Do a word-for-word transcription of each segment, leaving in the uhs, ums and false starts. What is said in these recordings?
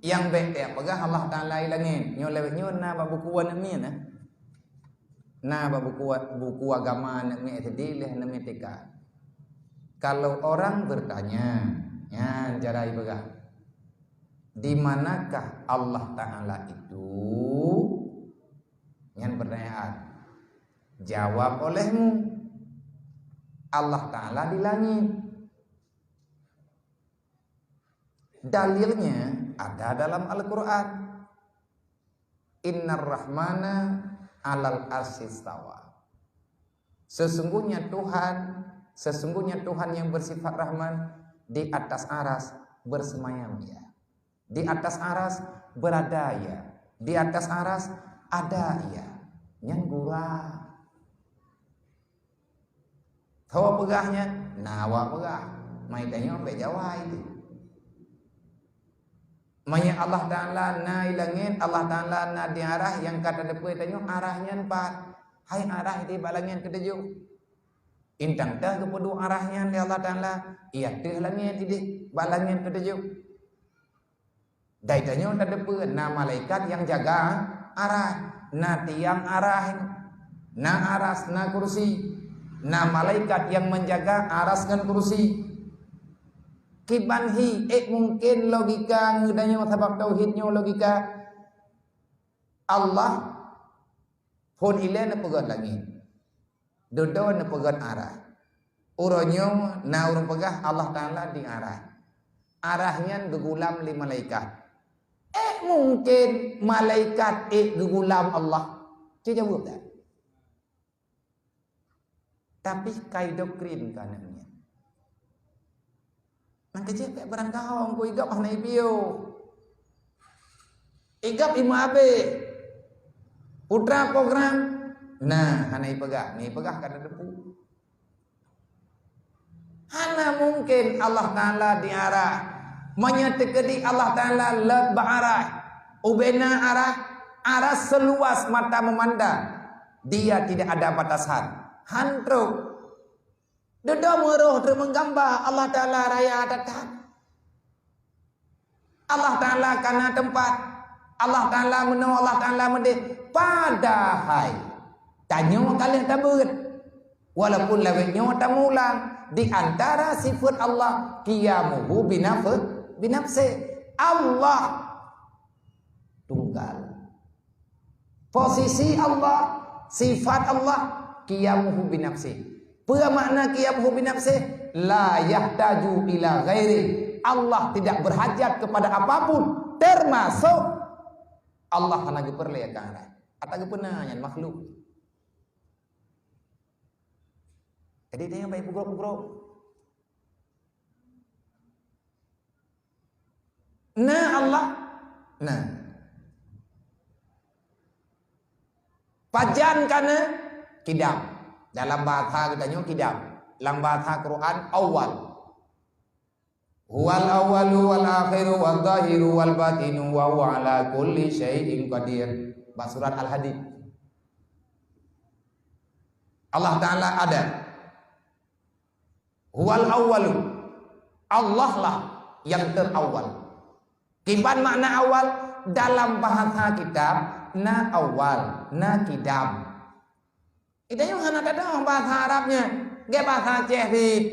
Nyang bèk tapeugah Allah Taala di langèt. Nyoe lewat nyoe na bak buku aneuk miet, eh. Na bak buku, buku agama aneuk miet S D leh aneuk miet T K. Kalau orang bertanya, nyan cara ipeugah, "Di manakah Allah Taala itu?" Nyan pertanyaan. Jawab olehmu, Allah Taala di langit. Dalilnya ada dalam Al-Quran. "Innar Rahmana 'alal 'arsy istawa." Sesungguhnya Tuhan, sesungguhnya Tuhan yang bersifat Rahman di atas aras bersemayam Ia. Di atas aras berada Ia. Di atas aras ada Ia. Nyan gura. Ho peugah nyan, na awak peugah. Mai tanyoe bèk jawai teuh. Meunyoe Allah Taala na di langèt, Allah Taala na di aras, nyang ka tateupeue tanyoe aras nyan pat. Hai aras di bak langèt keutujôh. Intang teuh geupeuduek aras nyan lé Allah Taala, Ia teuh langèt idéh bak langèt keutujôh. Dari tanyoe tateupeue na malaikat nyang jaga aras, na tiang aras, na aras, na kursi, na malaikat nyang menjaga aras ngon kursi. Kiban hi, ék mungken logika geutanyoe sabab tauhid nyoe logika. Allah phon ilèe neupeugöt langèt. Dudoe neupeugöt aras. Uroe nyoe na ureuëng peugah Allah Taala di aras. Aras nyan geugulam lé malaikat. Ék mungken malaikat ék geugulam Allah? Cuba jaweueb that. Tapi kai doktrin ka aneuk nyan. Nang keuh jeuet bék beurangkaho, ku igab hana ipiôh. Igab imeubé. Putra program, nah, hana ipeugah, hana ipeugah ka tateupeue. Hana mungken Allah Taala di aras. Meunyoe teukeudi Allah Taala lôt bak aras, ubena aras, aras seluas mata memandang, Dia tidak ada batasan. Han trok. Dudoe meurôh treuk meugamba Allah Taala raya that-that. Allah Taala ka na teumpat. Allah Taala meunoe, Allah Taala meudéh. Padahai tanyoe ka lheueh tabeuet. Walaupun lawét nyoe tamulang, di antara sifat Allah, qiyamuhu binaf-, binafsih. Allah tunggal. Posisi Allah, sifat Allah, qiyamuhu binafsih. Peue makna qiyamuhu binafsih? La yahtaju ila ghairi. Allah tidak berhajat kepada apapun, termasuk Allah hana geupeureulée keu arai. Ata geupeuna nyan makhluk. Jadi, tanyoe bèk peugrôp-peugrôp. Na Allah, na. Pajan ka na? Qidam. Dalam bahasa geutanyoe qidam. Lam bahasa Quran, awal. Huwal awwalu wal akhiru wal zahiru wal batinu wa huwa ala kulli syai'in qadir. Bak surat Al-Hadid. Allah Taala ada. Huwal awwalu. Allah lah yang terawal. Kiban makna awal? Dalam bahasa kitab, na awal, na qidam. Geutanyoe hana tadong bahasa Arabnya, gét bahasa Aceh cit.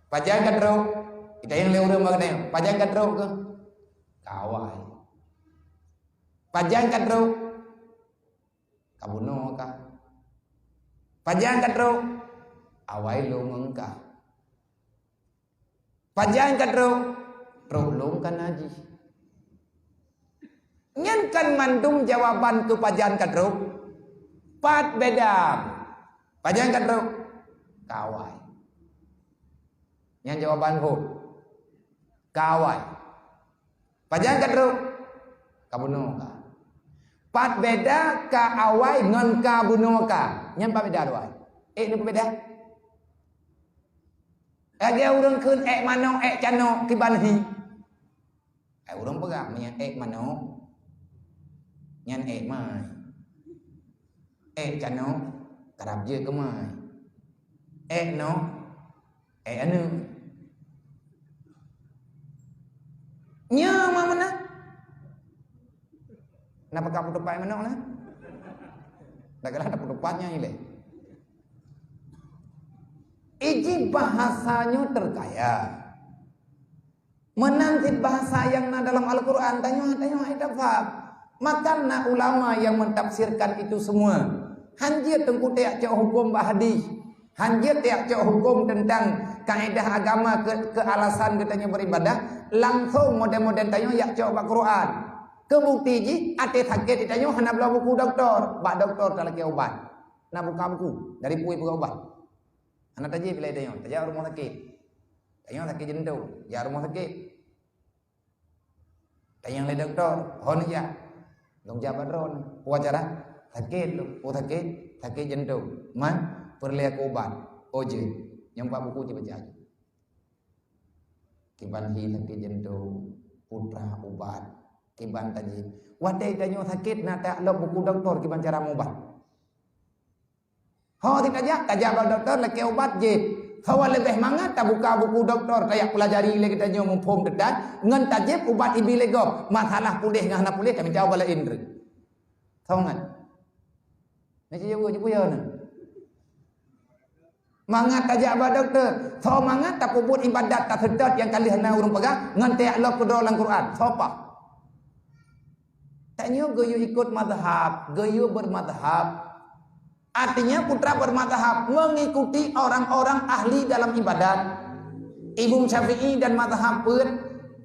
Pajan ka trok? Geutanyoe lé ureuëng bak geutanyoe, pajan ka trok keuh? Ka awai. Pajan ka trok? Ka bunoe ka. Pajan ka trok? Awai lôn ngon ka. Pajan ka trok? Trok lôn ka na jih. Nyan kan mandum jawaban keu pajan ka trok. Pat beda? Pajan ka trok? Ka awai. Nyan jawaban phon. Ka awai. Pajan ka trok? Ka bunoe ka. Pat beda ka awai ngon ka bunoe ka? Nyan pat beda dua. Ék neupeubeda? Lagèe ureuëng kheun ék manok, ék canok, kiban hi. Ai ureuëng peugah meunyan ék manok, nyan ék mai. Ék canok, karab jeuet keu mai. Ék nok, ék aneuëk. Kenapa kamu tempat manok lah? Dah kalah tak tempat nyang ileh. Iji bahasanya terkaya. Meunan cit bahasa nyang na dalam Al-Quran, tanyoe, tanyoe hai tafaham. Maka na ulama nyang mentafsirkan itu semua. Hanjeuet teungku tajak cok huköm bak hadis. Hanjeuet tajak cok huköm teuntang kaedah agama keu, keu alasan geutanyoe beribadah, langsung model-model tanyoe jak cok bak Quran. Keu bukti jih, até sakét tanyoe hana bloe buku doktor, bak doktor talakée ubat. Na buka buku, dari peue peugah ubat. Hana tajieb lé tanyoe, tajak rumoh sakét. Tanyoe sakét jantung, jak rumoh sakét. Tanyong lé dokto, "Ho neujak?" "Lôn jak bak droeneuh." "Peue cara?" "Sakét lôn." "Oh sakét?" "Sakét jantung." "Man, peureulée keu ubat." "Oh jeuet." Nyoe bak buku jibaca. Kiban hi sakét jantung, putra ubat, kiban tajieb. Watée tanyoe sakét na tajak lom buku dokto kiban cara meuubat. Ho, si tajak, tajak bak dokto, lakée ubat jih. Sawa leubeh mangat tabuka buku dokto, tajak pelajari lé geutanyoe muphom teutab, ngon tajieb ubat ibi lé gob. Masalah puléh ngon hana puléh, tamita ubat laén treuk. Sawa mangat. Nyoe cit jaweueb, jipeuyo na. Mangat tajak bak dokto, sawa mangat tapeubuet ibadat taseutôt nyang ka lheueh na ureuëng peugah, ngon tajak lom keudroe lam Quran. Soe pah? Tanyoe geuyue ikot mazhab, geuyue bermazhab. Artinya, putra bermazhab mengikuti orang-orang ahli dalam ibadat. Imam Syafi'i dan mazhab peuet,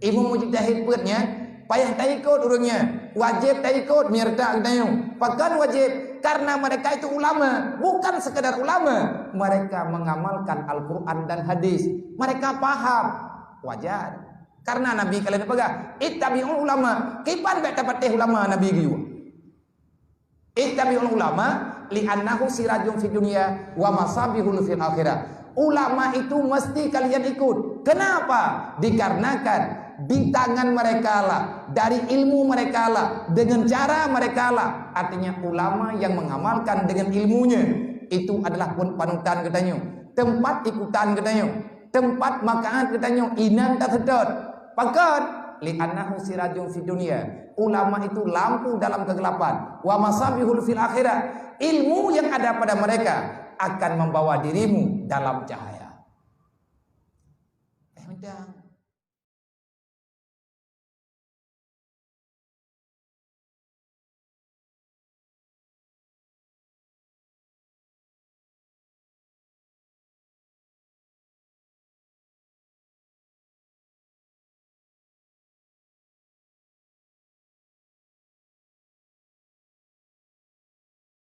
imam mujtahid peuet nyan, payah taikot ureuëng nyan, wajéb taikot meunyoe geutanyoe. Pakon wajéb? Karena mereka itu ulama, bukan sekedar ulama, mereka mengamalkan Al-Quran dan hadis. Mereka paham, wajar. Karena Nabi kalian peugah, "Ittabi'ul ulama." Kiban bék tapatéh ulama Nabi geuyue. "Ittabi'ul ulama li'annahu sirajun fid dunya wa masabihun fil akhirah." Ulama itu mesti kalian ikut. Kenapa? Dikarenakan di tangan mereka lah, dari ilmu mereka lah, dengan cara mereka lah. Artinya ulama yang mengamalkan dengan ilmunya, itu adalah pun panutan geutanyoe, tempat ikutan geutanyoe. Tempat makanan geutanyoe inan taseutôt. Pakon? "Li'annahu sirajun fid dunya." Ulama itu lampu dalam kegelapan. "Wa masabihun fil akhirah." Ilmu yang ada pada mereka akan membawa dirimu dalam cahaya. Eh, macam